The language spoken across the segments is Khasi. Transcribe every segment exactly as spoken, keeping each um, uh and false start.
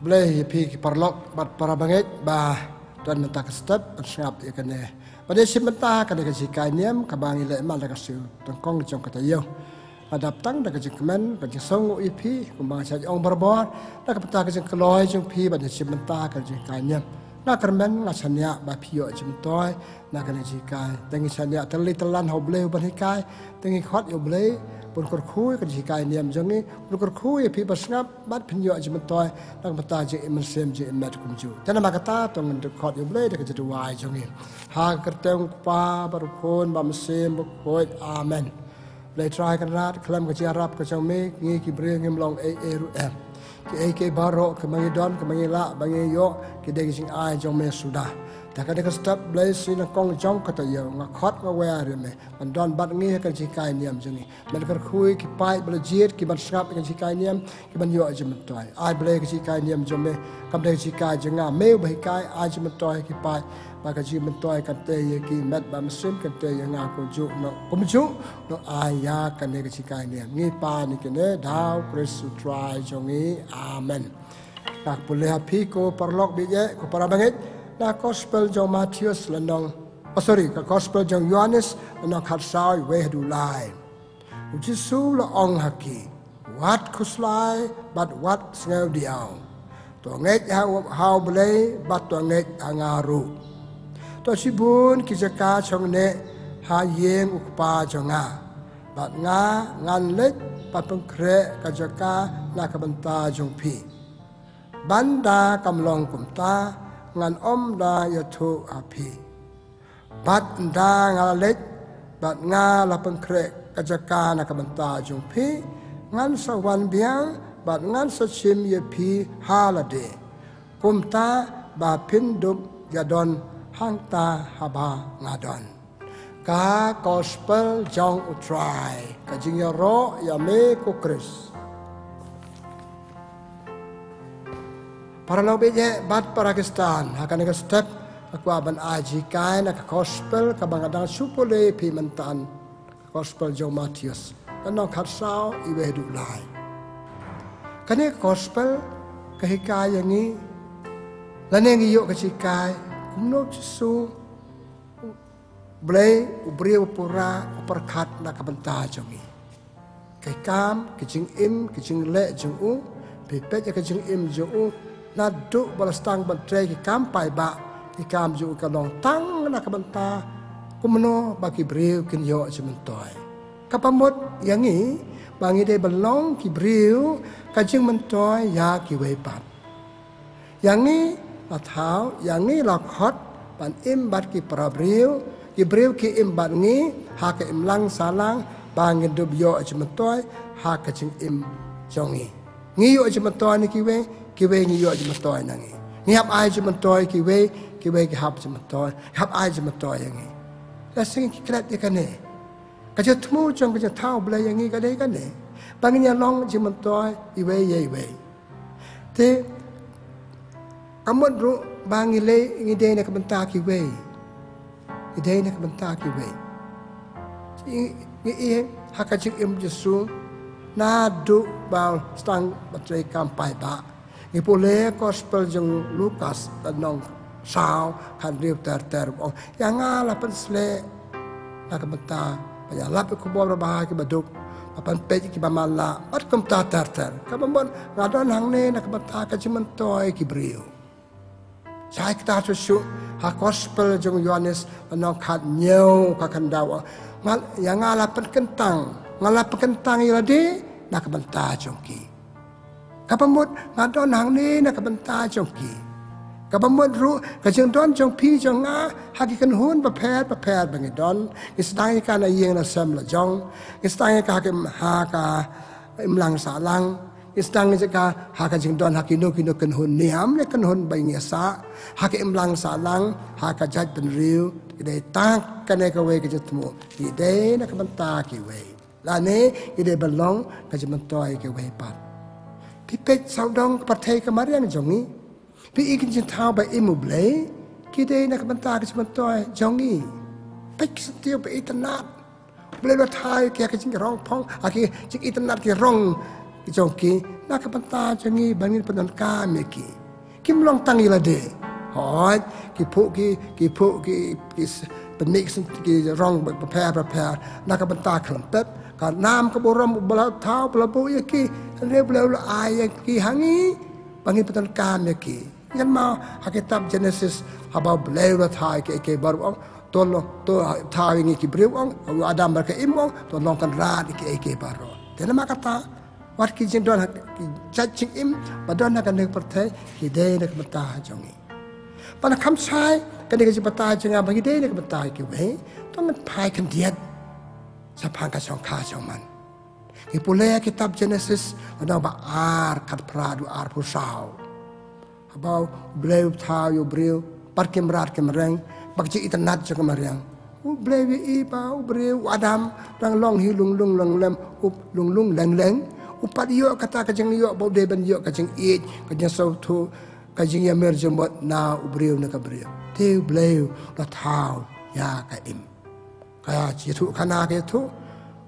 Blei ïa phi ki paralok bad para bangeit ba don mynta ka step ban sngap ïa kane. Ba dei shi mynta kane ka jinghikai niam kaba ngi leh man la ka shu tengkong jong ka taïew. Nga dap tang da ka jingkmen, ka jingsngew ïa phi, kumba nga shait ong barabor, na ka bynta ka jingkloi jong phi ba dei shi mynta ka jinghikai niam. Nga kyrmen, nga shaniah ba phi ïoh jingmyntoi na kane ka jinghikai. Te ngi shaniah tylli tyllan ha U Blei uban hikai. Te ngi khot ïa U Blei ban kyrkhu ïa ka jinghikai niam jong ngi, ban kyrkhu ïa phi ba sngap bad phin ïoh jingmyntoi na ka bynta jingim mynsiem jingim met kumjuh. Te namar kata to ngin khot ïa U Blei da ka jingduwai jong ngi. Ha ka kyrteng U Kpa bad U Khun bad U Mynsiem Bakhuid. Amen. Blei Trai Kynrad, khlem ka jingïarap ka jong me ngi ki briew ngim long ei ei ruh em. Kiei kiei baroh kiba ngi don, kiba ngi lah, ba ngi ïoh, ki dei ka jingai jong me suda. Te ha kane ka step Blei shi nyngkong jong ka taïew nga khot nga wer ïa me ban don bad ngi ha ka jinghikai niam jong ngi. Men kyrkhu ïa ki paid ba la jied ki ban sngap ïa ka jinghikai niam, ki ban ïoh jingmyntoi. Ai Blei ka jinghikai niam jong me kam dei ka jinghikai jong nga, me uba hikai, ai jingmyntoi ïa ki paid ba ka jingmyntoi kan tei ïa ki, met bad mynsiem kan tei ïa nga kumjuh, no kumjuh, no ai ïa kane ka jinghikai niam. Ngi pan ïa kine da U Khrist U Trai jong ngi. Amen. Nga pule ha phi ko paralok baieit, ko para bangeit, na ka gospel jong u Mathaios lynnong, oh sorry, ka gospel jong u Ïoannis lynnong khatsaw, iwei haduh lai. U Jisu u la ong ha ki, wat khuslai bad wat sngewdiaw. To ngeit ha u, ha U Blei bad to ngeit ha nga ruh. To shibun ki jaka shongneh ha ïing u Kpa jong nga. Bad nga ngan leit ban pynkhreh ka jaka na ka bynta jong phi. Ban da kam long kumta ngan ym da ïathuh ha phi. Bad ynda nga la leit bad nga la pynkhreh ka jaka na ka bynta jong phi, ngan sa wan biang bad ngan sa shim ïa phi ha lade. Kumta ba phin dup ïa don hangta haba nga don. Ka gospel jong U Trai, ka jingïaroh ïa me ko Khrist. Para nongbeit bad para Khristan, ha kane ka step nga kwah ban ai jinghikai na ka gospel kaba nga dang shu pule ïa phi mynta, ka gospel jong u Mathaios, lynnong khatsaw, iwei haduh lai. Kane ka gospel ka hikai ïa ngi, lane ngi ïoh ka jinghikai kumno U Jisu, Blei, u briew u pura, u pyrkhat na ka bynta jong ngi. Ki kam, ki jingim, ki jingleh jong u, phi peit ïa ka jingim jong u, naduh ba la sdang ban trei ki kam paidbah, ki kam jong u ka long tang na ka bynta kumno ba ki briew kin ïoh jingmyntoi. Kaba mut ïa ngi ba ngi dei ban long ki briew ka jingmyntoi ïa kiwei pat. Ïa ngi la thaw, ïa ngi la khot ban im bad ki para briew, ki briew ki im bad ngi ha ka imlang sahlang, ba ngin dup ïoh jingmyntoi ha ka jingim jong ngi. Ngi ïoh jingmyntoi na kiwei, kiwei ngi ïoh jingmyntoi na ngi. Ngi hap ai jingmyntoi kiwei, kiwei ki hap jingmyntoi, hap ai jingmyntoi ïa ngi. La sngewthuh ïa kane. Ka jingthmu jong ka jingthaw Blei ïa ngi ka dei kane, ba ngin ïa long jingmyntoi iwei ïa iwei. Te ka mut ruh ba ngi leh, ngi dei na ka bynta kiwei. Ngi dei na ka bynta kiwei. Ngi, ngi ïeng ha ka jingim Jisu naduh ba sdang ban trei kam paidbah. Ngi pule gospel jong u Lukas, lynnong saw, khathynriew ter ter, u ong, ïa nga la pynsleh na ka bynta ban ïalap ïa ka khubor babha ïa ki baduk, ban pynpeit ïa ki ba man la, bad kumta ter ter. Kaba mut nga don hangne na ka bynta ka jingmyntoi ki briew. Shai kata shuh shuh ha gospel jong u Ïoannis, lynnong khathynñiew, ka khyndew, u ong, nga, ïa nga la pynkyntang, nga la pynkyntang ïa lade na ka bynta jong ki. Kaba mut nga don hangne na ka bynta jong ki. Kaba mut ruh ka jingdon jong phi jong nga ha ki kynhun bapher bapher ba ngi don. Ngi sdang ïa ka na ïing na sem la jong. Ngi sdang ïa ka ha ka, ha ka imlang sahlang. Ngi sdang ïa ka ha ka jingdon ha kino kino kynhun niam ne kynhun ba ngi sah. Ha ka imlang sahlang, ha ka jaitbynriew, ngi dei tang kane kawei ka jingthmu. Ngi dei na ka bynta kiwei. Lane ngi dei ban long ka jingmyntoi kiwei pat. Phi peit sawdong ka pyrthei ka mariang jong ngi. Phi i ki jingthaw ba im U Blei, ki dei na ka bynta ka jingmyntoi jong ngi. Peit ki syntiew ba itynnad. U Blei u la thaw ïa ki ha ka jingrong phong, ha ki jingitynnad, ki rong jong ki na ka bynta jong ngi ba ngin pyndonkam ïa ki. Kim long tang ïa lade. Hooid, ki phuh ki, ki phuh ki, ki s-, pynmih ki rong bapher bapher na ka bynta khlem pep. Ka nam ka burom ba la thaw ba la buh ïa ki, hynrei U Blei u la ai ïa ki ha ngi ba ngin pyndonkam ïa ki. Ngan mut ha kitab Genesis, haba U Blei u la thaw ïa kiei kiei baroh, ong, to long, to thaw ïa ngi ki briew, ong, u Adam bad ka Im, ong, to long kynrad ïa kiei kiei baroh. Te namar kata, wat ki jingdon ha ki jait jingim ba don ha kane ka pyrthei ki dei na ka bynta jong ngi. Ba na kham shai kane ka jingbatai jong nga ba ngi dei na ka bynta kiwei, to ngan phai khyndiat shaphang ka shongkha shongman. Ngi pule ha kitab Genesis, lynnong ba ar, khat phra haduh arphew saw. Haba U Blei u thaw ïa u briew bad ki mrad ki mreng, bad ka jingitynnad jong ka mariang, U Blei u ïohi ba u briew, u Adam, dang long hi lung lung leng leng, u lung lung leng leng. U pat ïoh kata ka jingïoh ba u dei ban ïoh ka jingïeit, ka jingsngewthuh, ka jingïamir jingmut na u briew ne ka briew. Te U Blei u la thaw ïa ka Im. Ka ïathuhkhana ka ïathuh.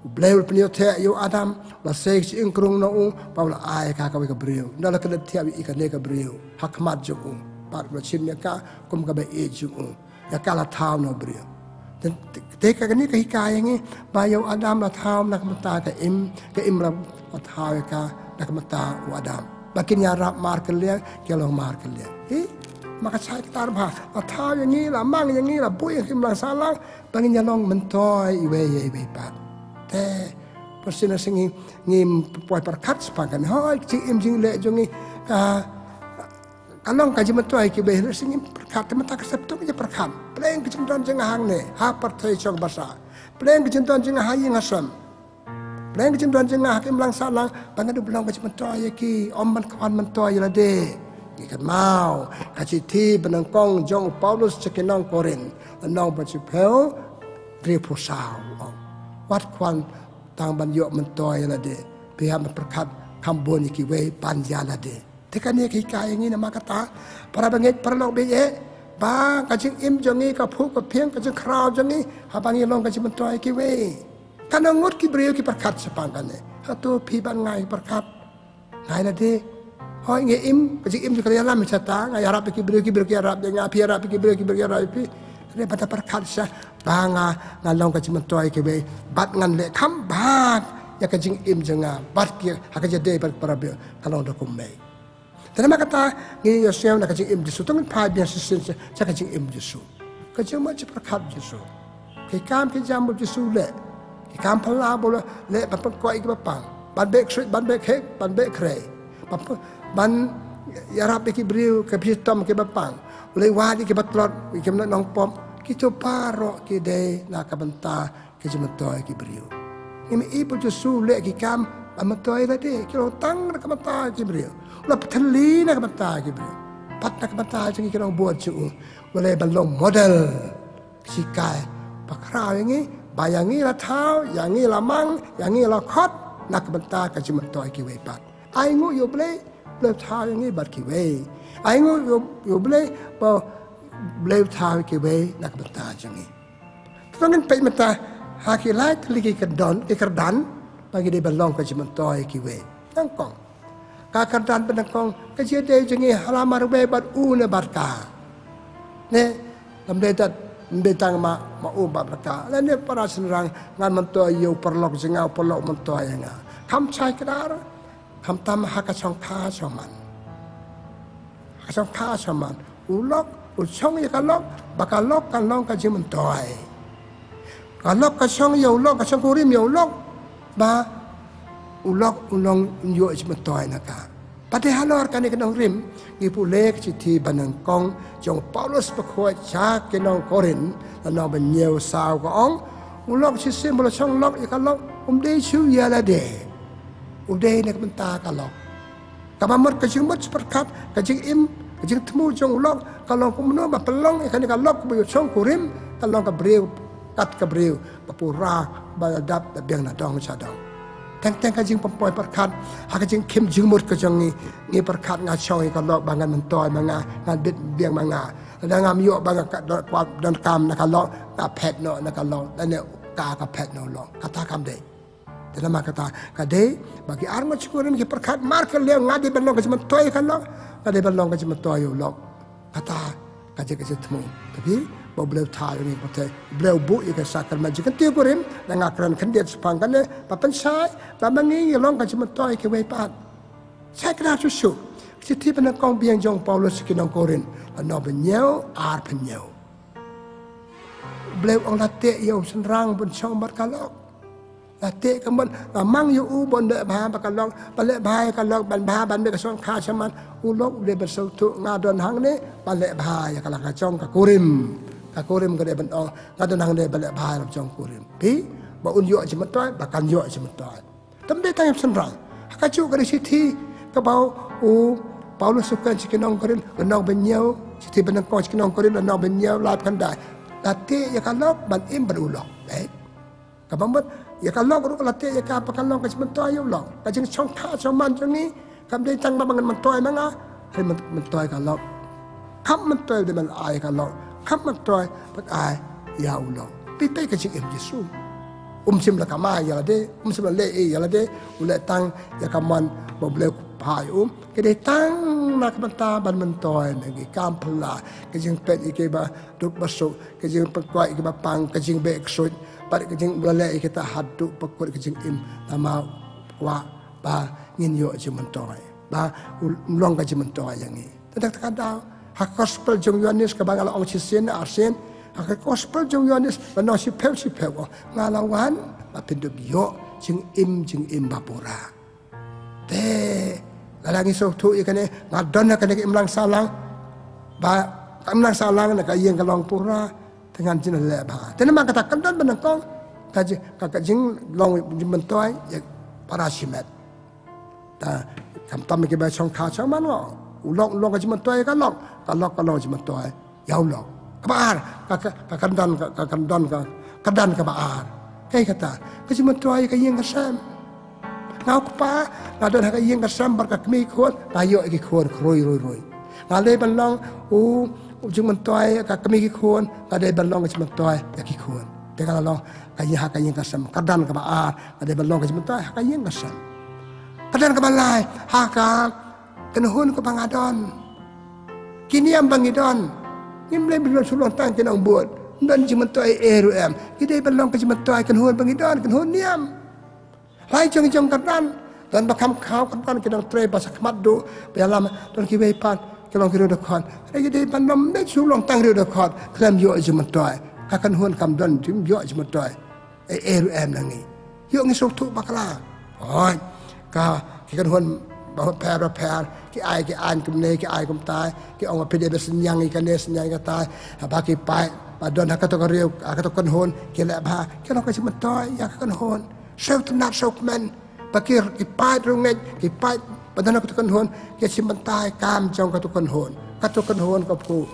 U Blei u la pynïohthiah ïa u Adam, u la sei ka jingkrung na u, bad u la ai ïa ka kawei ka briew. Ynda la klet thiah ïa kane ka briew ha khmat jong u, bad u la shim ïa ka kum kaba ïeit jong u. Ïa ka la thaw na u briew. Te, te, te kane ka hikai ïa ngi ba ïa u Adam la thaw na ka bynta ka Im, ka Im la, la thaw ïa ka na ka bynta u Adam. Ba kin ïarap markylliang, ki long markylliang. Hi, ma ka shai kata bha, la thaw ïa ngi, la mang ïa ngi, la buh ïa ngi imlang sahlang, ba ngin ïa long myntoi iwei ïa iwei pat. Te, pyrshah na sngi, ngim poi pyrkhat shaphang kane. Hooid, ka jingim jingleh jong ngi, ka, ka long ka jingmyntoi kiwei, hynrei ngim pyrkhat, te mynta ka step to ngin ïa pyrkhat. Pdeng ka jingdon jong nga hangne ha pyrthei shong basa. Pdeng ka jingdon jong nga ha ïing ha sem. Pdeng ka jingdon jong nga ha ka imlang sahlang, ba ngan ïoh ban long ka jingmyntoi ïa ki, ym ban kwah myntoi ïa lade. Ngi kynmaw ka shithi banyngkong jong u Paulus sha ki nong Korinth, lynnong ba shiphew, hynriewphew saw, u ong. Wat kwah tang ban ïoh myntoi ïa lade, phi hap ban pyrkhat kham bun ïa kiwei ban ïa lade. Te kane ka hikai ïa ngi namar kata, para bangeit paralok ba ïeit, ba ka jingim jong ngi, ka phuh ka phieng, ka jingkhraw jong ngi, haba ngi long ka jingmyntoi ïa kiwei. Katno ngut ki briew ki pyrkhat shaphang kane. Hato phi bad nga ngi pyrkhat? Nga ïa lade. Hooid, nga im, ka jingim jong ka ïalam shata, nga ïarap ïa ki briew, ki briew ki ïarap ïa nga, phi ïarap ïa ki briew, ki briew ki ïarap ïa phi. Hynrei ban da pyrkhat sha ba nga, nga long ka jingmyntoi ïa kiwei, bad ngan leh kham bha ïa ka jingim jong nga bad ki, ha ka jingïadei bad para briew, ka long da kumne. Te namar kata, ngi ïohsngew na ka jingim Jisu, to ngin phai biang shisien sha, sha ka jingim Jisu. Ka jingmut jingpyrkhat Jisu. Ki kam ki jam ba u Jisu u leh. Ki kam phylla ba u leh ban pynkoit ïa kiba pang. Ban beh ksuid, ban beh kheh, ban beh khrei. Ban pyn-, ban ïarap ïa ki briew, ki shitom kiba pang. U leit wad ïa kiba tlot, ïa kiba nongpop. Kito baroh ki dei na ka bynta ka jingmyntoi ki briew. Ngim i ba u Jisu u leh ki kam ban myntoi lade, ki long tang na ka bynta ki briew. U la pynthylli na ka bynta ki briew. Pat na ka bynta jong ngi ki nongbud jong u. U leh ban long model. Ka shikai ba khraw ïa ngi, ba ïa ngi la thaw, ïa ngi la mang, ïa ngi la khot, na ka bynta ka jingmyntoi kiwei pat. Ai nguh ïa u Blei, Blei u thaw ïa ngi bad kiwei. Ai nguh ïa u, ïa u Blei, ba Blei u thaw ïa kiwei na ka bynta jong ngi. Te to ngin peit mynta ha ki lai tylli ki kyrdon, ki kyrdan ba ngi dei ban long ka jingmyntoi ïa kiwei. Nyngkong. Ka kyrdan ba nyngkong, ka jingïadei jong ngi ha la marwei bad u ne bad ka. Ne, ym dei tang, ym dei tang ma, ma u bad ka. Lane para shynrang, ngan myntoi ïa u paralok jong nga, u paralok u myntoi ïa nga. Kham shai kdar, khamtam ha ka shongkha shongman. Ha ka shongkha shongman. U lok, u shong ïa ka lok, ba ka lok kan long ka jingmyntoi. Ka lok ka shong ïa u lok, ka shongkurim ïa u lok, ba u lok u long un ïoh jingmyntoi na ka. Pat te halor kane ka nongrim, ngi pule ka shithi ba nyngkong jong u Paulus bakhuid sha ki nong Korinth, lynnong ba hynñiew saw ka ong, u lok shisien ba la shong lok ïa ka lok, um dei shuh ïa lade. U dei na ka bynta ka lok. Kaba mut ka jingmut jingpyrkhat, ka jingim, ka jingthmu jong u lok, ka long kumno ba pynlong ïa kane ka lok ba ïa u shongkurim, ka long ka briew, kat ka briew, ba pura, ba la dap, ba biang na dong sha dong. Teng teng ka jingpynpoi pyrkhat, ha ka jingkhim jingmut ka jong ngi, ngi pyrkhat nga shong ïa ka lok ba ngan myntoi ma nga, ngan bit biang ma nga. Lada ngam ïoh ba nga ka, don, don kam na ka lok, nga phet noh na ka lok, lane ka, ka phet noh u lok. Kata kam dei. Te namar kata ka dei ba ki arngut sha Korinth ki pyrkhat markylliang, nga dei ban long ka jingmyntoi ïa ka lok, nga dei ban long ka jingmyntoi ïa u lok. Kata ka jingthmu. Te phi, ba U Blei u thaw ïa ngi, ba U Blei u buh ïa ka sakramen jingkyntiew kurim, na nga kren khyndiat shaphang kane, ba pynshai ba ma ngi ngi long ka jingmyntoi ïa kiwei pat. Shai kynmaw shuh shuh ka shithi ba nyngkong biang jong u Paulus sha ki nong Korinth, lynnong ba hynñiew, arphew hynñiew. U Blei u ong, la teh ïa u shynrang ban shong bad ka lok. La teh, ka mut nga mang ïa u ban leh bha bad ka lok, ban leh bha ïa ka lok, ban bha ban mih ka shongkha shaman. U lok u dei ban sngewthuh, nga don hangne ban leh bha ïa ka la ka jong ka kurim. Ka kurim ka dei ban ong, nga don hangne ban leh bha ïa la ka jong kurim. Phi, ba un ïoh jingmyntoi, ba kan ïoh jingmyntoi. Tam dei tang ïa u shynrang. Ha kajuh ka dei shithi kaba u Paulus u kren sha ki nong Korinth, lynnong ba hynñiew, shithi ba nyngkong sha ki nong Korinth, lynnong ba hynñiew, laiphew khyndai. La teh ïa ka lok ban im bad u lok. Eh? Kaba mut, ïa ka lok ruh la teh ïa ka ba kan long ka jingmyntoi ïa u lok. Ka jingshongkha shaman jong ngi kam dei tang ba ngan myntoi ma nga, hynrei myn-, myntoi ka lok. Kam myntoi dei ban ai ka lok, kam myntoi ban ai ïa u lok. Phi peit ka jingim Jisu. Um shym la kamai ïa lade, um shym la leh ei ïa lade, u leh tang ïa ka mon ba U Blei u phah ïa u. Ka dei tang na ka bynta ban myntoi ma ngi, kam phylla, ka jingpeit ïa kiba duk ba suk, ka jingpynkoit ïa kiba pang, ka jingbeh ksuid, bad ka jing, u la leh ïa kita haduh ba kut ka jingim, namar u kwah ba ngin ïoh jingmyntoi, ba u long ka jingmyntoi ïa ngi. Te da kata ka daw, ha ka gospel jong u Ïoannis kaba nga la ong shisien arsien, ha ka gospel jong u Ïoannis, lynnong shiphew shiphew, u ong, nga la wan ba phin ïoh jingim, jingim ba pura. Te lada ngi sngewthuh ïa kane, nga don ha kane ka imlang sahlang, ba ka imlang sahlang na ka ïing ka long pura, te ngan jin leh bha. Te namar kata ka don ba nyngkong ka ji-, ka, ka jinglong jingmyntoi ïa para shimet. Te khamtam ïa kiba shongkha shaman, u lok u long ka jingmyntoi ïa ka lok, ka lok ka long jingmyntoi ïa u lok. Kaba ar, ka, ka, ka kyrdan, ka, ka kyrdan, ka kyrdan kaba ar. Kaei kata? Ka jingmyntoi ïa ka ïing ka sem. Nga u kpa, nga don ha ka ïing ka sem bad ka kmie ki khun, nga ïoh ïa ki khun khrui rui rui. Nga dei ban long u, u jingmyntoi ïa ka kmie ki khun, nga dei ban long ka jingmyntoi ïa ki khun. Te nga la long ka ïing, ha ka ïing ka sem, kyrdan kaba ar, nga dei ban long ka jingmyntoi ha ka ïing ka sem. Kyrdan kaba lai, ha ka kynhun kaba nga don. Ki niam ba ngi don. Ngim leh ban long shu long tang ki nongbud. Don jingmyntoi ei ruh em. Ngi dei ban long ka jingmyntoi kynhun ba ngi don, kynhun niam. Lai jong jong kyrdan. Don ba kham khaw kyrdan, ki nongtrei ba sha khmat duh, ba ïalam, don kiwei pat ki long ki riewdkhot. Hynrei ngi dei ban long, ym dei shu long tang riewdkhot khlem ïoh jingmyntoi. Ka kynhun kam don jingïoh jingmyntoi. Ei, ei ruh em na ngi. Ïoh ngi sngewthuh bakla. Hooid, ka, ki kynhun bapher bapher, ki ai ki aiñ kumne, ki ai kumtai, ki ong ba phi dei ban synñiang ïa kane, synñiang ïa katai. Haba ki pait ba don ha kato ka riew, ha kato ka kynhun, ki leh bha, ki long ka jingmyntoi ïa ka kynhun. Sngewtynnat sngewkmen ba ki, ki paid riewngeit, ki paid ba don ha kato ka kynhun, ki shim bynta ïa ka kam jong kato ka kynhun. Kato ka kynhun ka phuh.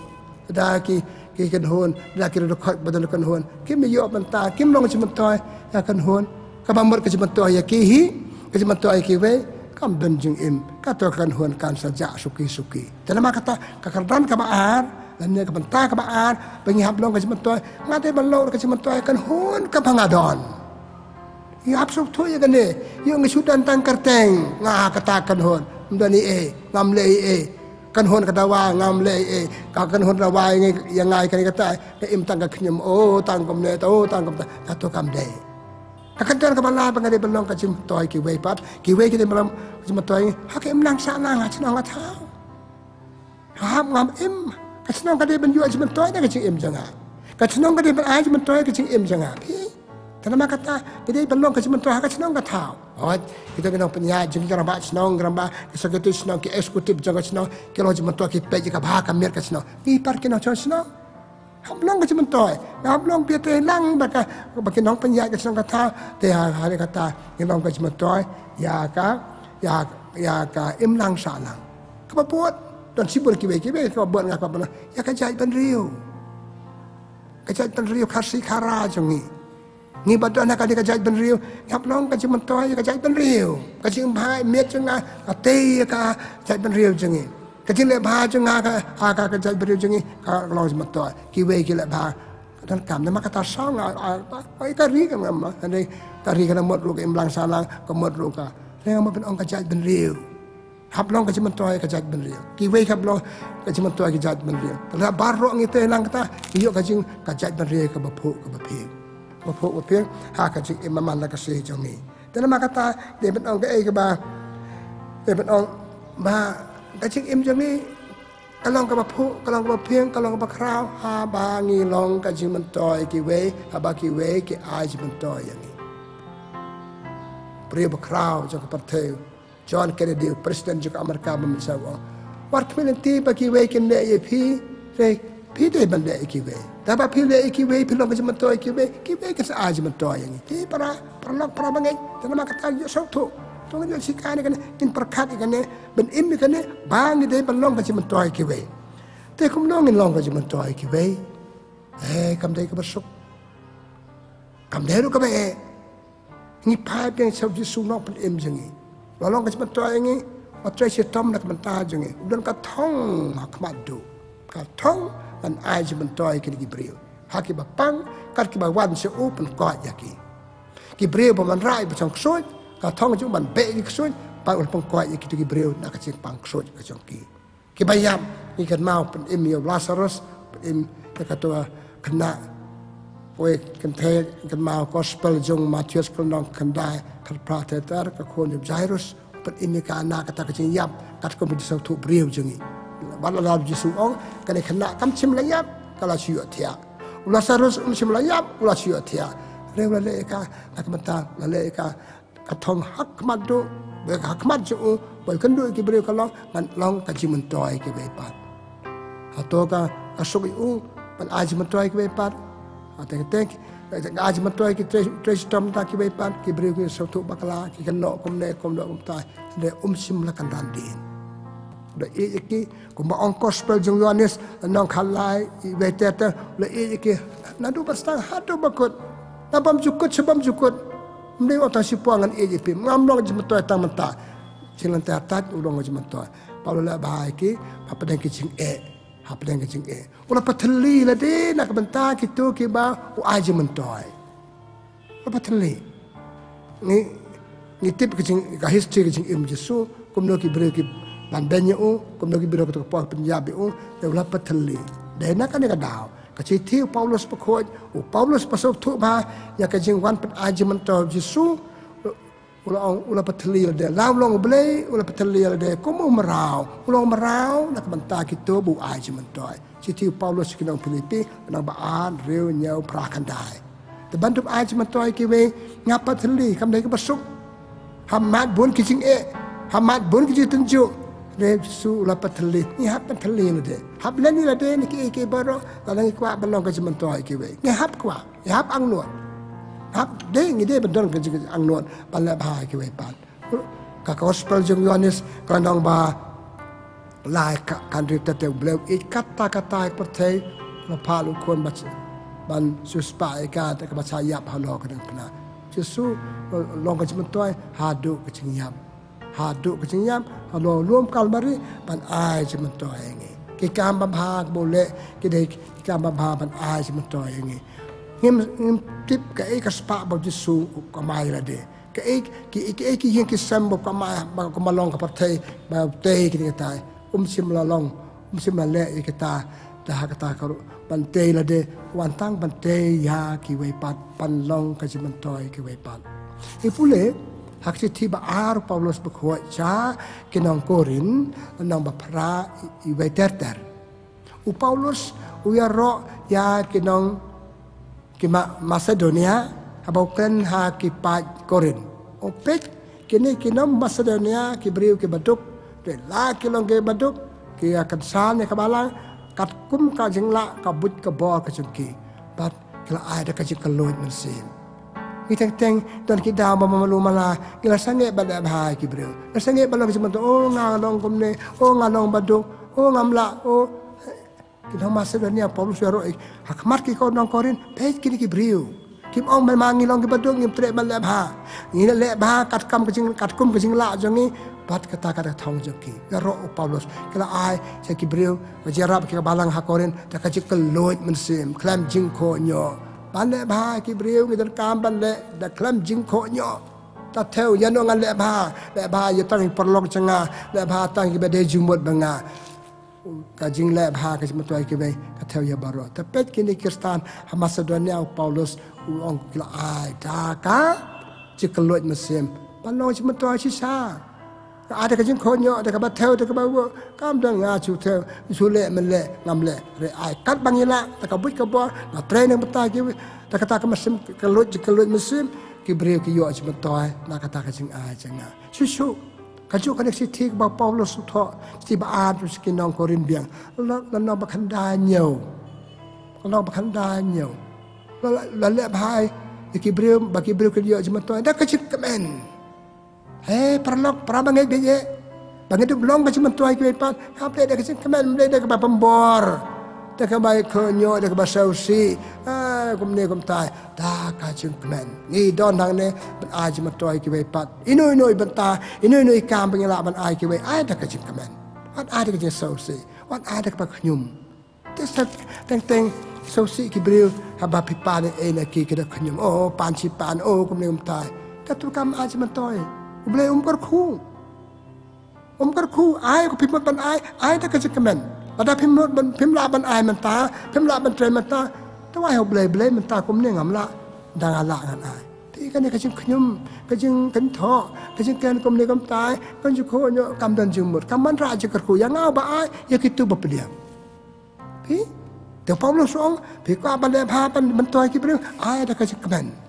Da ki, ki kynhun, da ki riewdkhot ba don ha ka kynhun, kim ïoh bynta, kim long jingmyntoi ïa ka kynhun. Kaba mut ka jingmyntoi ïa ki hi, ka jingmyntoi ïa kiwei, kam don jingim. Kato ka kynhun kan sa jah suki suki. Te namar kata, ka kyrdan kaba ar lane ka bynta kaba ar ba ngi hap long ka jingmyntoi, nga dei ban long ka jingmyntoi ïa ka kynhun kaba nga don. Ïa, hap sngewthuh ïa kane. Ïa, ngi shu don tang kyrteng, nga ha kata ka kynhun, ym don ei ei, ngam leh ei ei. Kynhun ka dawa, ngam leh ei ei. Ka kynhun dawa ïa ngi, ïa nga ïa kane kata, ka im tang ka khñium, oh tang kumne, oh tang kumta. Kato kam dei. Ka kyrdan kaba lai ba nga dei ban long ka jingmyntoi kiwei pat, kiwei ki dei ban long ka jingmyntoi ha ka imlang sahlang, ha shnong ha thaw. Hap ngam im, ka shnong ka dei ban ïoh jingmyntoi na ka jingim jong nga. Ka shnong ka dei ban ai jingmyntoi ka jingim jong nga. Phi, te namar kata, ka dei ban long ka jingmyntoi ha ka shnong ka thaw. Hooid, kita ki nongpynïaid jong ki rangbah shnong, rangbah, ki secretary shnong, ki executive jong ka shnong, ki long jingmyntoi, ki peit ïa ka bha ka miat ka shnong. Ngi pat ki nongshong shnong. Hap long ka jingmyntoi. Hap long phi te lang ba ka, ba ki nongpynïaid ka shnong ka thaw. Te ha, ha kata, ngi long ka jingmyntoi ïa ka, ïa, ïa ka imlang sahlang. Kaba bud, don shibun kiwei kiwei, kaba bud nga kaba bud. Ïa ka jaitbynriew. Ka jaitbynriew Khasi Khara jong ngi. Ngi ba don ha kane ka jaitbynriew, ngi hap long ka jingmyntoi ïa ka jaitbynriew. Ka jingbha miat jong nga, ka tei ïa ka jaitbynriew jong ngi. Ka jingleh bha jong nga ka, ha ka, ka jaitbynriew jong ngi, ka long jingmyntoi. Kiwei ki leh bha, Donkam namar kata song a, a, a, a, ka ri ka ngam, ka ri ka mut ruh ka imlang sahlang, ka mut ruh ka. Te nga mut ban ong ka jaitbynriew. Hap long ka jingmyntoi ka jaitbynriew. Kiwei hap long ka jingmyntoi ka jaitbynriew. Te la baroh ngi te lang kata, ïoh ka jing ka jaitbynriew kaba phuh kaba phieng. Kaba phuh kaba phieng, ha ka jingim man la ka sngi jong ngi. Te namar kata, dei ban ong kaei kaba, dei ban ong ba ka jingim jong ngi ka long kaba phuh, ka long kaba phieng, ka long kaba khraw, haba ngi long ka jingmyntoi kiwei, haba kiwei ki ai jingmyntoi ïa ngi. Briew ba khraw jong ka pyrthei, John Kennedy, u president jong ka Amerika, ba mynta u ong, wat khmih lynti ba kiwei kin leh ïa phi, te phi dei ban leh ïa kiwei. Te haba phi leh ïa kiwei, phi long ka jingmyntoi ïa kiwei, kiwei kin sa ai jingmyntoi ïa ngi. Te para, paralok, para bangeit, te namar kata ïohsngew. To ngin ïoh shika ïa kane, ngin pyrkhat ïa kane, ban im ïa kane, ba ngi dei ban long ka jingmyntoi ïa kiwei. Te kumno ngin long ka jingmyntoi ïa kiwei? Eh, kam dei kaba suk. Kam dei ruh kaba eh. Ngi phai biang sha u Jisu u Nongpynim jong ngi. U la long ka jingmyntoi ïa ngi, u la trei shitom na ka bynta jong ngi. U don ka thong ha khmat duh. Ka thong ban ai jingmyntoi ïa kine ki briew. Ha kiba pang, kat kiba wan sha u pynkoit ïa ki. Ki briew ba wanrah ïa ka jingksuid, ka thong jong u ban beh ïa ki ksuid, ban u la pynkoit ïa kito ki briew na ka jingpang ksuid ka jong ki. Kiba ïap, ngi kynmaw pynim ïa u Lasarus, pynim ïa kato ka khynnah. Wei kynthei, ngi kynmaw gospel jong u Mathaios ka lynnong khyndai, khatphra ter ter, ka khun jong u Jairus, pynim ïa ka na kata ka jingïap, katkum ka jingsngewthuh briew jong ngi. Wat la u Jisu u ong, kane ka khynnah kam shym la ïap, ka la shu ïohthiah. U Lasarus um shym la ïap, u la shu ïohthiah. Hynrei u la leh ïa ka, na ka bynta, u la leh ïa ka, ka thong ha khmat duh, ba ha khmat jong u, ba u kynduh ïa ki briew ka long, ngan long ka jingmyntoi ïa kiwei pat. Hato ka, ka suk ïa u ban ai jingmyntoi ïa kiwei pat? Hato ka, ka ai jingmyntoi ïa ki trei, trei shitom da kiwei pat, ki briew ki sngewthuh bakla, ki kynnoh kumne, kumne, kumtai. Hynrei um shym la kynran dien. Da ïeit ïa ki, kumba ong gospel jong u Ïoannis, lynnong khatlai, wei ter ter, la ïeit ïa ki naduh ba sdang haduh ba kut. Na bymjukut sha bymjukut. Ym dei ong tang shipor ngan ïeit ïa phi. Ngam long jingmyntoi tang mynta. Sha lynter tat u long jingmyntoi. Ba u la leh bha ïa ki hapdeng ki jingeh. Hapdeng ki jingeh. U la pynthylli lade na ka bynta kito kiba u ai jingmyntoi. Kaba thylli. Ngi, ngi tip ka jing, ka history ka jingim Jisu, kumno ki briew ki ban beiñ ïa u, kumno ki briew kata ka por pynïap ïa u, ïa u la pynthylli. Dei na kane ka daw, ka shithi u Paulus bakhuid, u Paulus ba sngewthuh bha ïa ka jingwan pyn-ai jingmyntoi Jisu, u la ong, u la pynthylli ïa lade, la u long u Blei, u la pynthylli ïa lade kum u mraw, u long u mraw na ka bynta kito ba u ai jingmyntoi. Shithi u Paulus sha ki nong Philippi, lynnong ba ar, hynriew, hynñiew, phra, khyndai. Te ban dup ai jingmyntoi ïa kiwei, ngi hap pynthylli, kam dei kaba suk. Hap mad bun ki jingeh, hap mad bun ki jingtynjuh. Hynrei Jisu u la pynthylli, ngi hap pynthylli ïa lade. Hap len ïa lade na kiei kiei baroh, lada ngi kwah ban long ka jingmyntoi ïa kiwei. Ngi hap kwah, ngi hap angnud. Hap dei, ngi dei ban don ka jingangnud, ban leh bha ïa kiwei pat. Ka gospel jong u Ïoannis, ka lynnong ba lai, ka, ka hynriew ter ter, u Blei u ïeit katta katta ïa ka pyrthei, la phah u khun ba, ban shu spah ïa ka, te kaba shah ïap halor ka diengphna. Jisu u long ka jingmyntoi haduh ka jingïap. Haduh ka jingïap, halor lum Kalbari, ban ai jingmyntoi ïa ngi. Ki kam babha ba u leh, ki dei ki kam babha ban ai jingmyntoi ïa ngi. Ngim, ngim tip kaei ka spah ba u Jisu u kamai ïa lade. Kaei, ki, ki, ki ïing ki sem ba u kamai, ba u kamai long ka pyrthei, ba u tei kine kitai. Um shym la long, um shym la leh ïa kita, te ha kata ka ruh, ban tei lade, wan tang ban tei ïa kiwei pat, ban long ka jingmyntoi ïa kiwei pat. Ngi pule, ha ka shithi ba ar u Paulus bakhuid sha ki nong Korinth, lynnong ba phra, i, i wei ter ter. U Paulus u ïaroh ïa ki nong ki Ma-, Masedonia, haba u kren ha ki paid Korinth. U peit, kine ki nong Masedonia ki briew kiba duk, te la ki long kiba duk, ki ïa kynsan ïa ka balang, katkum ka jinglah ka buit ka bor ka jong ki. Bad ki la ai da ka jingkylluid mynsiem. Ngi teng teng don ki daw ba malu mala, ngi la sangeh ban leh bha ïa ki briew. La sangeh ban long ka jingmyntoi, oh nga long kumne, oh nga long ba duk, oh ngam lah, oh. Ki nong Masedonia, Paulus u ïaroh ïa ki, ha khmat ki nong Korinth, peit kine ki briew. Kim ong ban ma ngi long kiba duk, ngim treh ban leh bha. Ngi leh bha katkam ka jing, katkum ka jinglah jong ngi bad kata ka thong jong ki. Ïaroh u Paulus, ki la ai sha ki briew, ka jingïarap ki ka balang ha Korinth da ka jingkylluid mynsiem khlem jingkohnguh. Ban leh bha ki briew ngi donkam ban leh da khlem jingkohnguh. Ta thew ïa no ngan leh bha, leh bha ïa tang ki paralok jong nga, leh bha tang kiba dei jingmut bad nga. Ka jingleh bha ka jingmyntoi kiwei ka thew ïa baroh. Te peit kine ki Khristan ha Masedonia, u Paulus u ong ki la ai da ka jingkylluid mynsiem ban long jingmyntoi shisha. Ka ai da ka jingkohnguh, da kaba thew, da kaba, kam don nga shu thew, shu leh, men leh, ngam leh. Re ai kat ba ngi lah da ka buit ka bor, nga trei na ka bynta ki, da kata ka mynsiem kylluid, jingkylluid mynsiem, ki briew ki ïoh jingmyntoi na kata ka jingai jong nga. Shuh shuh. Kajuh kane ka shithi kaba u Paulus u thoh, shithi ba ar sha ki nong Korinth biang. La, la nong ba khyndai hynñiew. La nong ba khyndai hynñiew. La, la, la leh bha ïa ki briew, ba ki briew kin ïoh jingmyntoi da ka jingkmen. Hei paralok, para bangeit, bangeit eh. Ba ngi dup long ka jingmyntoi kiwei pat, hap leh da ka jingkmen, ym leh da kaba pynbor, da kaba kohnguh, da kaba sngewsih. Ah, kumne kumtai, da ka jingkmen. Ngi don hangne ban ai jingmyntoi kiwei pat. Ino ino i bynta, ino ino i kam ba ngi lah ban ai kiwei, ai da ka jingkmen. Wat ai da ka jingsngewsih, wat ai da kaba khñium. Te sa teng teng sngewsih ki briew haba phi pan ei na ki, ki da khñium. Oh, pan shi pan, oh, kumne kumtai. Kato kam ai jingmyntoi. U Blei um kyrkhu. Um kyrkhu, ai ko phim mut ban ai, ai da ka jingkmen. Lada phim mut ban, phim lah ban ai mynta, phim lah ban trei mynta, to ai ha U Blei, Blei mynta kumne ngam lah, da nga lah ngan ai. Te kane ka jingkhñium, ka jingkynthoh, ka jingkren kumne kumtai, ka jingkohnguh, kam don jingmut, kam wanrah jingkyrkhu ïa nga uba ai, ïa kito ba pdiang. Phi, te u Paulus u ong, phi kwah ban leh bha ban myntoi ki briew, ai da ka jingkmen.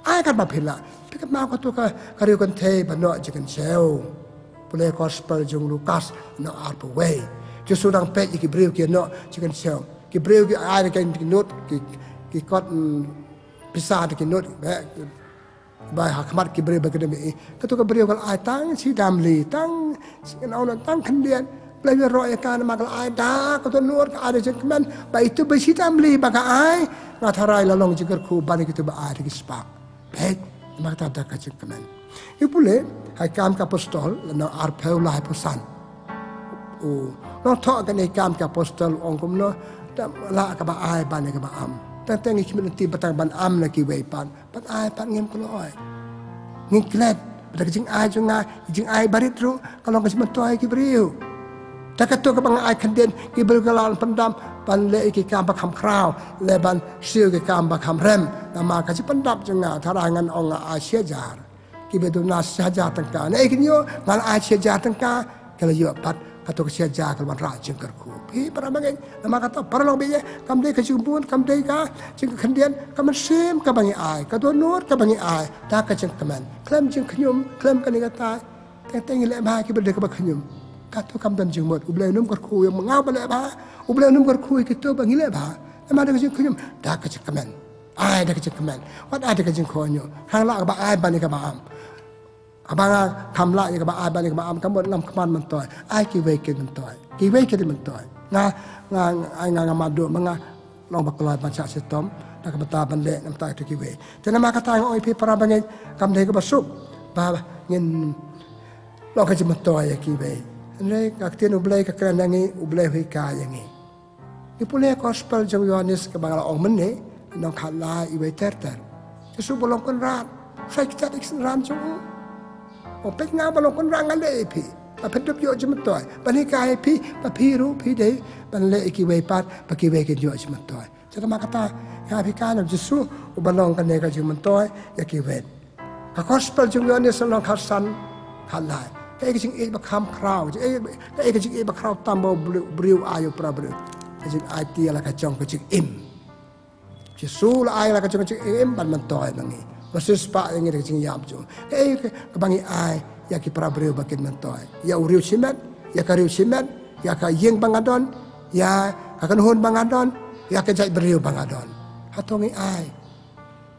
Ai katba phi lah. Phi kynmaw kato ka, ka riewkynthei ba noh jingkynshew. Pule gospel jong u Lukas, noh arphew wei. Jisu dang peit ïa ki briew ki noh jingkynshew. Ki briew ki ai da ki not, ki, ki kot, mm, pisa da ki not, eh, bai ha khmat ki briew ba ki dang ïohi. Kato ka briew ka la ai tang shi damli, tang shi, tang khyndiat. Blei ïaroh ïa ka namar ka la ai da ka dohnud, ka ai da jingkmen. Ba ito ba shi damli ba ka ai, nga tharai la long jingkyrkhu ban ïa kito ba ai da ki spah. Peit, namar kata da ka jingkmen. Ngi pule ha Kam ki Apostol, lynnong arphew, laiphew san. U nongthoh kane Kam ki Apostol u ong kumno, da la kaba ai ban ïa kaba am. Tang tang ngi khmih lynti ba tang ban am na kiwei pat. Ban ai pat ngim kloi. Ngin klet, bad ka jingai jong nga, jingai barit ruh, ka long ka jingmyntoi ki briew. Te kato kaba nga ai khyndiat, ki briew ki la pyndap, ban leh ïa ki kam ba kham khraw, leh ban siew ïa ki kam ba kham rem, namar ka jingpyndap jong nga, tharai ngan ong nga ai shi hajar. Kiba duna shi hajar tyngka. Naei kin ïoh, nga la ai shi hajar tyngka, ki la ïoh pat, kato ka shi hajar ka la wanrah jingkyrkhu. Phi para bangeit, namar kata paralok bangeit, kam dei ka jingbun, kam dei ka jingkhyndiat, ka mynsiem kaba ngi ai, ka dohnud kaba ngi ai, da ka jingkmen. Khlem jingkhñium, khlem kane katai. Teng teng ngi leh bha kiba dei kaba khñium. Kato kam don jingmut, U Blei um kyrkhu ïa nga ba leh bha, U Blei um kyrkhu ïa kito ba ngi leh bha. Namar da ka jingkhñium, da ka jingkmen. Ai da ka jingkmen. Wat ai da ka jingkohnguh. Khang lah kaba ai ban ïa kaba am. Haba nga kham lah ïa kaba ai ban ïa kaba am, ka mut ngam kham myntoi. Ai kiwei kin myntoi. Kiwei kin myntoi. Nga, nga, ai nga, nga mad duh ma nga long ba kloi ban shah shitom. Da kaba ta ban leh namar ta kiwei. Te namar kata nga ong ïa phi para bangeit, kam dei kaba suk ba ngin long ka jingmyntoi ïa kiwei. Hynrei ka ktien U Blei ka kren ïa ngi, U Blei u hikai ïa ngi. Ngi pule gospel jong u Ïoannis kaba nga la ong mynne, lynnong khatlai, iwei ter ter. Jisu ba long Kynrad, sa kjat ïa ki synran jong u. Ong peit nga ba long Kynrad nga leh ïa phi. Ba phin dup ïoh jingmyntoi. Ban hikai ïa phi, ba phi ruh phi dei ban leh ïa kiwei pat, ba kiwei kin ïoh jingmyntoi. Te namar kata, nga phi ka na Jisu, uba long kane ka jingmyntoi ïa kiwei. Ka gospel jong u Ïoannis lynnong khatsan, khatlai. Kaei ka jingïeit ba kham khraw, kaei, kaei ka jingïeit ba khraw tam ba u briew, briew ai ïa u para briew. Ka jingaiti ïa la ka jong ka jingim. Jisu la ai ïa la ka jong ka jingim ban myntoi ma ngi. Ba siewspah ïa ngi da ka jingïap jong u. Kaei ka, kaba ngi ai ïa ki para briew ba kin myntoi. Ïa u riew shimet, ïa ka riew shimet, ïa ka ïing ba nga don, ïa ka kynhun ba nga don, ïa ka jaitbynriew ba nga don. Hato ngi ai.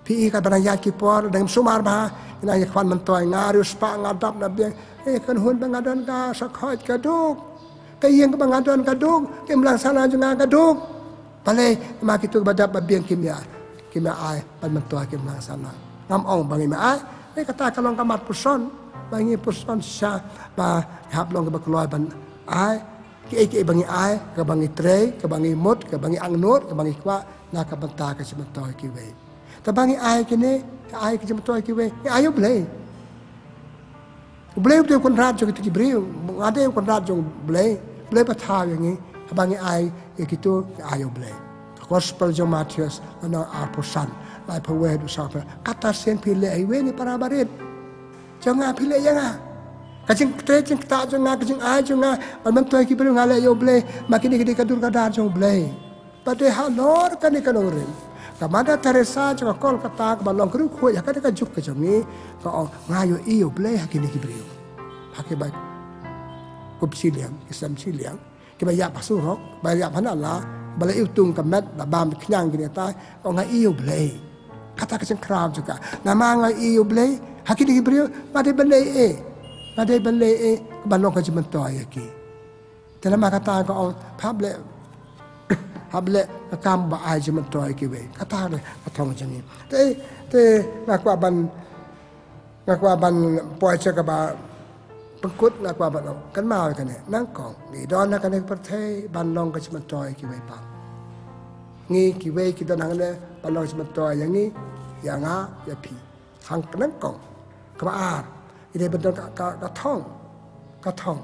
Phi i katba dang ïaid ki por, dang sumar bha, ngi nang ïakhwan myntoi, nga riewspah nga dap na biang, eh, ka kynhun ba nga don ka sa khoit ka duk. Ka ïing kaba nga don ka duk, ka imlang sahlang jong nga ka duk. Balei, namar kito kiba dap ba biang kim ïa. ki ma ai ban myntoi ki nang sa nang. Ngam ong ba ngi ma ai, ne kata ka long ka mat puson ba ngi puson sha ba hap long kiba kloi ban ai. Kiei kiei ba ngi ai, kaba ngi trei, kaba ngi mut, kaba ngi angnud, kaba ngi kwah na ka bynta ka jingmyntoi kiwei. Te ba ngi ai kine, ai ka jingmyntoi kiwei, ngi ai ïa U Blei. U Blei u dei u kynrad jong kito ki briew, nga dei u kynrad jong U Blei, U Blei ba thaw ïa ngi, haba ngi ai ïa kito, ngi ai ïa U Blei. Gospel jong Mathaios, lynnong arphew san, laiphew wei haduh sawphew. Kata sien phi leh ïa iwei na para barit jong nga phi leh ïa nga. Ka jingtrei jingktah jong nga, ka jingai jong nga ban myntoi ki briew nga leh ïa U Blei, ma kine ki dei ka dur ka dar jong U Blei. Ba dei halor kane ka nongrim, ka Mother Teresa jong ka Kolkata kaba long ka riewkhuid ha kane ka juk ka jong ngi, ka ong nga ïohi ïa U Blei ha kine ki briew. Ha kiba kup shiliang, ki sem shiliang, kiba ïap ha surok, ba ïap ha nala, ba la iwtung ka met, ba bam khñiang kine tai, ka ong nga ïohi ïa U Blei. Kata ka jingkhraw jong ka. Namar nga ïohi ïa U Blei ha kine ki briew, nga dei ban leh ei, nga dei ban leh ei, kaba long ka jingmyntoi ïa ki. Te namar kata ka ong hap leh, hap leh ka kam ba ai jingmyntoi kiwei. Kata ka thong jong ngi. Te, te nga kwah ban, nga kwah ban poi sha kaba pynkut, nga kwah ban ong kynmaw ïa kane, nyngkong ngi don ha kane ka pyrthei ban long ka jingmyntoi kiwei pat. Ngi kiwei ki don hangne ban long jingmyntoi ïa ngi, ïa nga, ïa phi. Hang nyngkong. Kaba ar, ngi dei ban don ka, ka, ka thong, ka thong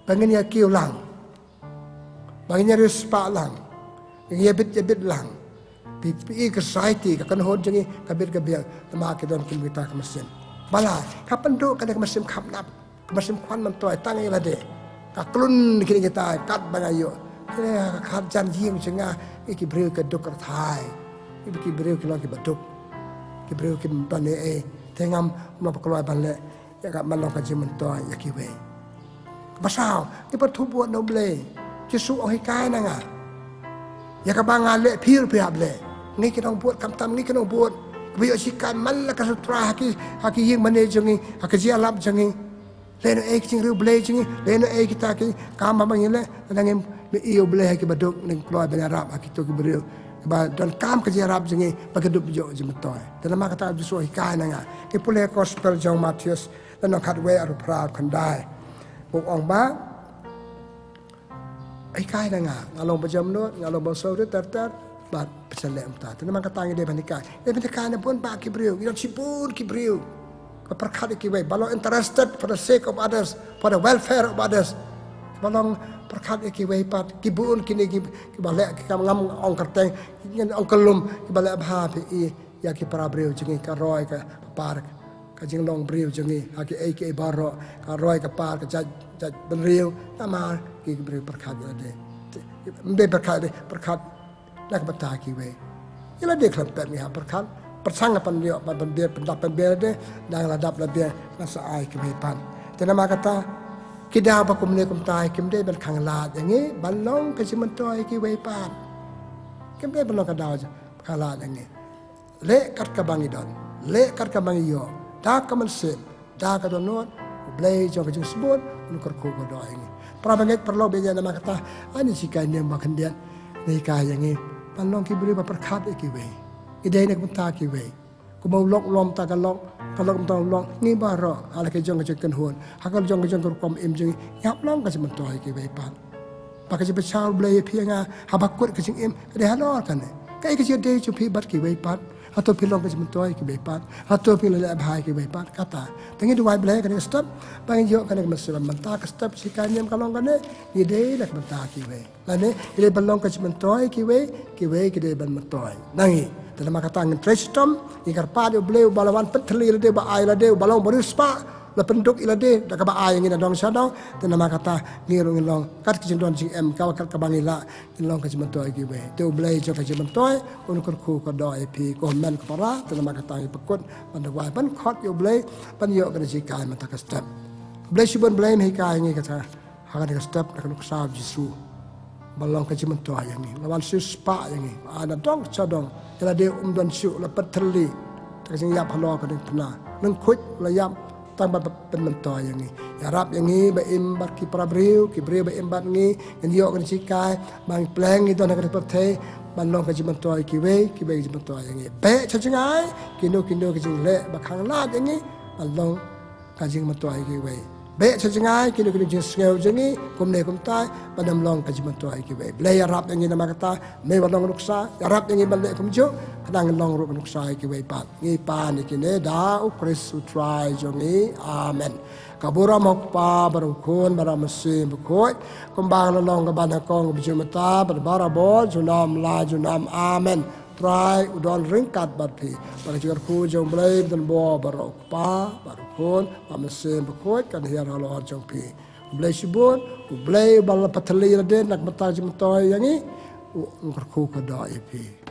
ba ngin ïa kiew lang, ba ngin ïa riewspah lang, ngin ïa bit ïa bit lang. Phi, phi i ka society, ka kynhun jong ngi ka bit ka biang, namar ki don kum kita ka mynsiem. Ba la ka pynduh kane ka mynsiem khapnap, ka mynsiem khwan myntoi tang ïa lade. Ka klun kine kita kat ba nga ïoh. Kine ka khat jan ïing jong nga, ïa ki briew ka duk ka rthai, ïa ki briew ki long kiba duk, ki briew kim don ei ei. Te ngam, ngam pat kloi ban leh ïa ka ban long ka jingmyntoi ïa kiwei. Ba saw, ngi pat thubud na U Blei. Jisu ong hikai na nga. Ïa kaba nga leh phi ruh phi hap leh. Ngi ki nongbud, khamtam ngi ki nongbud, ba ïoh shikatdei man la ka sutrai ha ki, ha ki ïing mane jong ngi, ha ka jingïalap jong ngi. Lehnohei ki jingriewblei jong ngi, lehnohei kita ki kam ba ngi leh, lada ngim ïohi ïa U Blei ha kiba duk, ngim kloi ban ïarap ha kito ki briew ba donkam ka jingïarap jong ngi ba kin dup ïoh jingmyntoi. Te namar kata Jisu hikai na nga. Ngi pule Gospel jong Mathaios, lynnong khatwei, arphew phra, khyndai. U ong ba hikai na nga, nga long ba jemnud, nga long ba sngewrit ter ter, bad pynshai leh kumta. Te namar kata ngi dei ban hikai. Dei ban hikai na bun bah ki briew, ngi don shibun ki briew ba pyrkhat ïa kiwei, ba long interested for the sake of others, for the welfare of others. Ba long pyrkhat ïa kiwei pat, ki bun kine ki, kiba leh ki kam, ngam ong kyrteng, ngin ong kyllum, kiba leh bha phi i ïa ki para briew jong ngi, ka roi ka par ka jinglong briew jong ngi ha kiei kiei baroh, ka roi ka par ka jait, jait bynriew, namar ki briew pyrkhat ïa lade. Ym dei pyrkhat ïa lade, pyrkhat na ka bynta kiwei. Ïa lade khlem pep ngi hap pyrkhat. Pyrshang ban ïoh, ban pynbiang, pyndap pynbiang lade, dang la dap la biang ngan sa ai kiwei pat. Te namar kata ki daw ba kumne kumta kim dei ban khanglad ïa ngi ban long ka jingmyntoi ïa kiwei pat. Kim dei ban long ka daw khanglad ïa ngi. Leh kat kaba ngi don, leh kat kaba ngi ïoh, da ka mynsiem, da ka dohnud, U Blei jong ka jingsbun un kyrkhu kyrdoh ïa ngi. Para bangeit paralok, ba ïa namar kata ani jinghikai niam ba khyndiat, ngi hikai ïa ngi ban long ki briew ba pyrkhat ïa kiwei. Ngi dei na ka bynta kiwei. Kumba u lok u long ta ka lok, ka lok ta u lok, ngi baroh ha la ka jong ka jingkynhun, ha ka jong ka jong ka rukom im jong ngi, ngi hap long ka jingmyntoi ïa kiwei pat. Ba ka jingpynshai U Blei ïa phi ïa nga haba kut ka jingim ka dei halor kane. Kaei ka jingïadei jong phi bad kiwei pat? Hato phi long ka jingmyntoi ïa kiwei pat? Hato phi la leh bha ïa kiwei pat? Kata. Te ngi duwai Blei kane ka step ba ngin ïoh kane ka mynsiem. Mynta ka step jinghikai niam ka long kane, ngi dei na ka bynta kiwei. Lane ngi dei ban long ka jingmyntoi ïa kiwei, kiwei ki dei ban myntoi na ngi. Te namar kata ngin trei shitom, ngi kyrpad ïa U Blei uba la wan pynthylli ïa lade, uba ai ïa lade, uba long ba riewspah, la pynduk ïa lade da kaba ai ïa ngi na dong sha dong. Te namar kata ngi ruh ngin long kat ka jingdon jingem, ka, kat kaba ngi lah, ngin long ka jingmyntoi ïa kiwei. Te U Blei jong ka jingmyntoi un kyrkhu kyrdoh ïa phi ko hynmen ko para. Te namar kata ngi pynkut ban duwai, ban khot ïa U Blei ban ïoh kane ka jinghikai mynta ka step. Blei shibun Blei, me hikai ïa ngi kata ha kane ka step da ka nuksa U Jisu ba long ka jingmyntoi ïa ngi. La wan siewspah ïa ngi, ba ai na dong sha dong. Ïa lade um don shuh, la pynthylli da ka jingïap halor ka diengphna. Lyngkhuid la ïap, Tang ban pynmyntoi ïa ngi. Ïarap ïa ngi ba im bad ki para briew, ki briew ba im bad ngi, ngin ïoh ka jinghikai, ba ngi pleng ngi don ha ka pyrthei, ban long ka jingmyntoi ïa kiwei, kiwei ka jingmyntoi ïa ngi. Beh sha jngai kino kino ki jingleh ba khang lad ïa ngi, ban long ka jingmyntoi ïa kiwei. Beh sha jngai kino kino jingsngew jong ngi, kumne kumtai, ban ym long ka jingmyntoi ïa kiwei. Blei ïarap ïa ngi namar kata, me ba long nuksa, ïarap ïa ngi ban leh kumjuh, khnang long ruh nuksa ïa kiwei pat. Ngi pan ïa kine da U Khrist U Trai jong ngi. Amen. Ka burom U Kpa bad U Khun bad U Mynsiem Bakhuid, kumba la long kaba nyngkong, kaba ju mynta bad barabor, junom la junom. Amen. Trai u don ryngkat bad phi. Bad ka jingkyrkhu jong U Blei ba don bor baroh, U Kpa bad U Khun bad U Mynsiem Bakhuid, kan hiar halor jong phi. U Blei shibun, U Blei uba la pynthylli lade na ka bynta ka jingmyntoi ïa ngi, u kyrkhu kyrdoh ïa phi.